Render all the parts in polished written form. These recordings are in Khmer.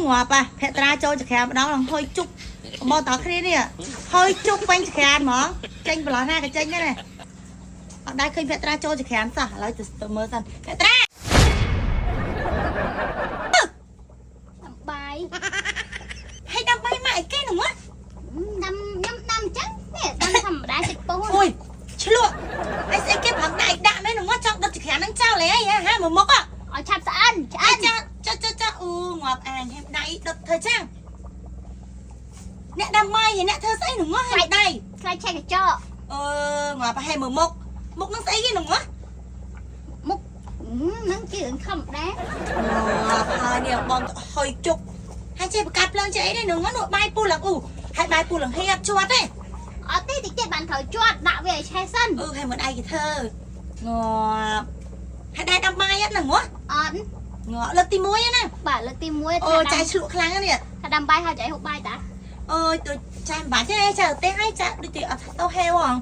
ងាប់ហ่ะភក្ត្រាចូលចក្រាម្ដងឡើងហុយជុកបងតើគ្នានេះហុយជុកពេញចក្រាហ្មងចេញប្រឡោះណាក៏ចេញដែរណាអត់ដែរឃើញភក្ត្រាចូលចក្រាសោះឥឡូវទៅមើលសិនភក្ត្រា ដាំបាយ ហើយដាំបាយមកអីគេហ្នឹង ដាំខ្ញុំដាំអញ្ចឹងនេះដាំធម្មតាចិត្តពោះ អូយឆ្លក់អីស្អីគេប្រឹងដាក់ដាក់មែនហ្នឹងចង់ដុតចក្រាហ្នឹងចោលហីហាមកមុខ ឲ្យឆាប់ស្អិនឆ្អិន ចាចាចាចាអូងាប់អញហើយដៃដុតធ្វើចាំងអ្នកដាំបាយហើយអ្នកធ្វើស្អីហ្នឹងហើយដៃ ខ្លាចឆេះកញ្ចក់ អឺងាប់ហើយមើលមុខមុខនឹងស្អីគេហ្នឹង មុខហ្នឹងជារឿងធម្មតា ងាប់ហើយនេះបងហុយជុកហើយចេះបកាត់ភ្លើងចេះអីនេះហ្នឹងនោះបាយពូឡើងអ៊ូហើយបាយពូឡើងហេអត់ជាប់ទេ អត់ទេតិចទៀតបានត្រូវជាប់ដាក់វាឲ្យឆេះសិន អឺហើយមិនឯងគេធ្វើងាប់ហើយដែរដាំបាយអត់ហ្នឹងហ៎ អត់ ងាប់លើកទី1ណា បាទលើកទី1 អូចាយឆ្លក់ខ្លាំងណាស់នេះ ថាដាំបាយហើយចៃហូបបាយតា អូយទៅចាយមិនបាច់ទេចាទៅឲ្យចាដូចទីអត់ទៅហេវហង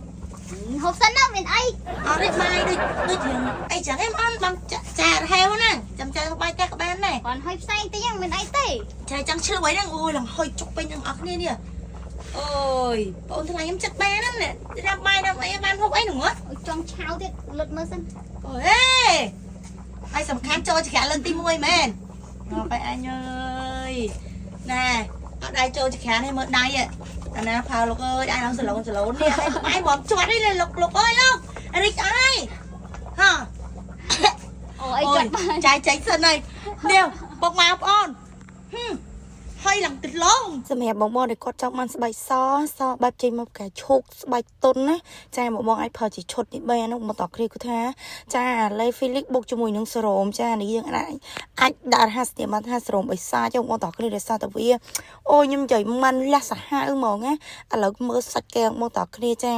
ហូបសិនណាមានអី អត់ទេបាយដូចដូចរឿងអីចឹងឯងអត់បានចាហេវណាចាំចាបាយតែក៏បានដែរ គាត់ហុយផ្សេងតិចហ្នឹងមានអីទេ ចាចង់ឆ្លក់អីហ្នឹងអូយឡើងហុយជុកពេញទាំងអស់គ្នានេះអូយបងថ្លៃខ្ញុំចិត្តបានហ្នឹងដាំបាយដាំអីបានហូបអីហ្នឹងហ៎ អូយចង់ឆៅទៀតលុតមើលសិន អូយហើយសំខាន់ចូលចក្រាលើកទី1មែនងប់ហើយអញអើយណែអត់ដៃចូលចក្រានេះមើលដៃអាណាផៅលោកអើយដៃឡើងសឡូនសឡូននេះហើយបាយមកជាប់នេះលោកលោកអើយលោករិចអើយហ่า អូអីជាប់បាយ ចាយចេញសិនហើយនេះពុកម៉ែបងប្អូនហឹមហើយឡើងទឹកឡង សម្រាប់បងបងដែលគាត់ចង់បានស្បែកសសបែបចេញមកផ្កាឈូកស្បែកតុនណាចាបងបងអាចផលជាឈុតនេះបាននោះមកតគ្រាគឺថាចាលេហ្វីលីកបុកជាមួយនឹងសេរ៉ូមចានេះយើងអាចអាចដាក់រហស្សនិយមថាសេរ៉ូមបិសាចបងតគ្រាដោយសារតែវាអូយខ្ញុំនិយាយមិនលះសាហាវហ្មងណាឥឡូវមើលសាច់កែងបងតគ្រាចា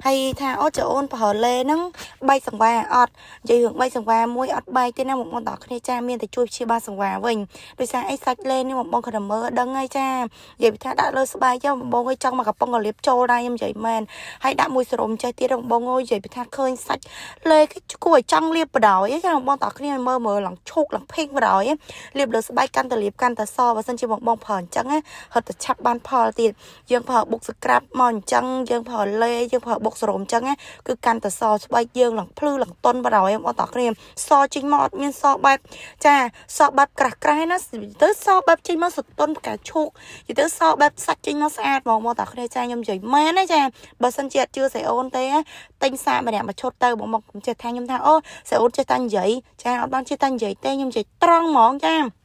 ហើយថាអូចាអូនប្រហលេហ្នឹងបែកសង្វាអត់និយាយរឿងបែកសង្វាមួយអត់បែកទេណាបងបងតគ្រាចាមានតែជួយព្យាបាលសង្វាវិញដោយសារអីសាច់លេនេះបងបងគ្រាន់តែមើលដឹងហើយចា និយាយពីថាដាក់លើស្បែកចុះបងបងអើយចង់មកកំប៉ុងក៏លាបចូលដែរខ្ញុំនិយាយមែនហើយដាក់មួយសរុំចេះទៀតបងបងអើយនិយាយពីថាឃើញសាច់លេគឺគួរឲ្យចង់លាបបដ ாய் ចាបងបងតោះគ្នាមើលមើលឡើងឈូកឡើងភេងបដ ாய் លាបលើស្បែកកាន់តែលាបកាន់តែសបើសិនជាបងបងប្រើអញ្ចឹងណាហត់តែឆាប់បានផលទៀតយើងប្រើបុកស្ក្រាប់មកអញ្ចឹងយើងប្រើលេយើងប្រើបុកសរុំអញ្ចឹងណាគឺកាន់តែសស្បែកយើងឡើងភ្លឺឡើងតុនបដ ாய் បងតោះគ្នាសចេញមកអត់មានសបែបចាសបែបក្រាស់ក្រាស់ណាទៅសបែបចេញមកសតុនផ្កាឈូក និយាយទៅសបែបសាច់ចេញមកស្អាតហ្មងមកតាគ្នាចាខ្ញុំនិយាយមែនណាចាបើសិនជាអត់ជឿស្រីអូនទេទិញសាកម្នាក់មួយឈុតទៅបងមកខ្ញុំចេះថាខ្ញុំថាអូស្រីអូនចេះតែនិយាយចាអត់បានចេះតែនិយាយទេខ្ញុំនិយាយត្រង់ហ្មងចា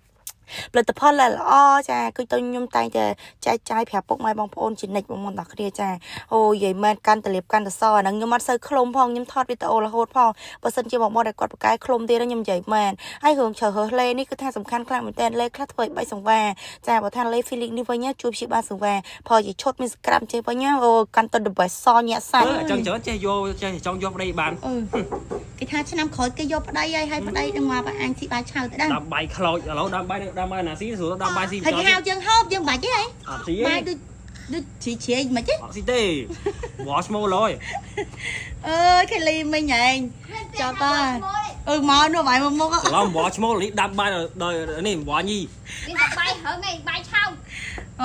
ផលិតផលល្អចាគឺទៅខ្ញុំតែងតែចែកចាយប្រាប់ពុកម៉ែបងប្អូនជានិច្ចបងប្អូនទាំងគ្នាចាអូនិយាយមែនកាន់តែលៀបកាន់តែសអាហ្នឹងខ្ញុំអត់សូវឃ្លុំផងខ្ញុំថតវីដេអូរហូតផងបើសិនជាបងប្អូនដែលគាត់ប្រកែឃ្លុំទៀតខ្ញុំនិយាយមែនហើយរឿងជ្រើសរើសលេនេះគឺថាសំខាន់ខ្លាំងមែនតើលេខ្លះធ្វើឲ្យបែកសង្វាចាបើថាលេ feeling នេះវិញជួយព្យាបាលសង្វាផលជាឈុតមានស្ក្រាប់ចេះវិញអូកាន់តែ the best សញាក់សាច់ អឺអញ្ចឹងច្រើនចេះយកចេះចង់យកប្តីបាន អឺគេថាឆ្នាំក្រោយគេយកប្តីហើយហើយប្តីនឹងមកអញស៊ីបាយឆៅទៅដែរ ដាំបាយខ្លោចឥឡូវដាំបាយដាំបាយណាស៊ីស្រួលដាំបាយស៊ី ហើយគេហៅយើងហូបយើងមិនបាច់ទេហី អត់ស៊ី បាយដូចដូចជ្រីជ្រីមិនទេ អត់ស៊ីទេវ៉ាស្មូលហើយ អើយគេលីមិញឯងចាប់តាអឺមកនោះបាយមកមុខ ច្រឡំវ៉ាស្មូលនេះដាំបាយដល់នេះវ៉ាញី មានតែបាយហើងឯងបាយឆៅ ម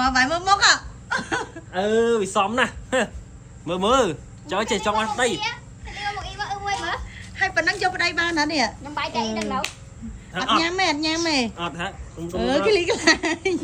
កបាយមកមុខ អឺវាសមណាស់មើលមើលចង់ចេះចង់បានប្តី មកអ៊ីមកអ៊ីមួយមើល ហើយប៉ុណ្ណឹងយកប្តីបានណានេះ ខ្ញុំបាយតែអ៊ីដឹងនៅ អត់ញ៉ាំទេអត់ញ៉ាំទេ អត់ហ่ะ អឺគេលីខ្លាញ់